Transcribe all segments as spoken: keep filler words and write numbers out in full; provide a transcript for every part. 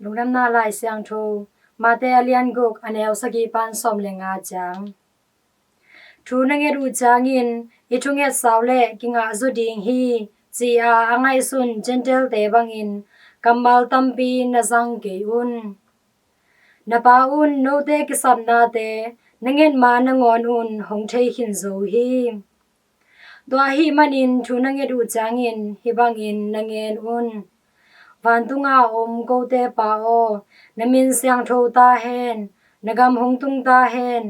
Lungdamna Lai Siangtho, Mate a lian guk, a neu sagih pan sawm le nga ciang. Thu na nget uh ciangin i thunget sau le kingah zaw ding hi, ci-a a ngaihsun Gentile-te bangin kammal tampi na zang kei un. Na Pa un note kisapnate na nget ma nangawn un hong thei khin zo hi. Tua ahih manin thu na nget uh ciangin hih bangin na ngen un: Vantunga om kote Pa aw, na min siangtho ta hen, na gam hong tung ta hen,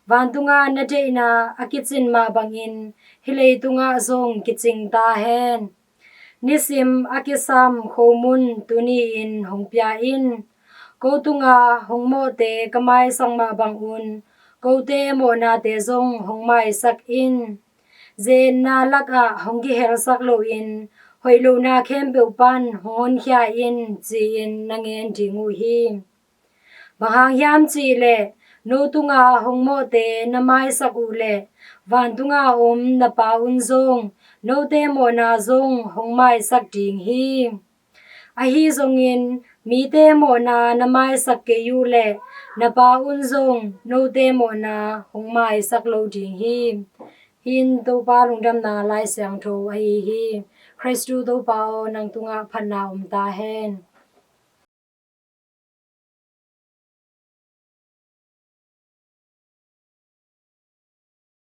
vantunga na deihna a kicin mah bangin hih leitungah zong kicing ta hen. Nisim a kisam khomun tuni-in hong pia in. Ko tunga hong mawhte ka maisak mah bangun kote mawhnate zong hong maisak in. Ze-etna lakah hong kihelsak loin hoih lohna khempeuh pan hong honkhia in, ci-in na ngen ding uh hi. Bang hang hiam cih leh no tunga hong mawhte na maisak uh leh vantunga om na Pa un zong note mawhna zong hong maisak ding hi. Ahi zongin mite mawhna na maisak kei uh leh na Pa un zong note mawhna hong maisak lo ding hi. Hih in Topa Lungdamna Lai Siangtho ahi hi. Khristu Topa aw, nang tungah phatna om ta hen.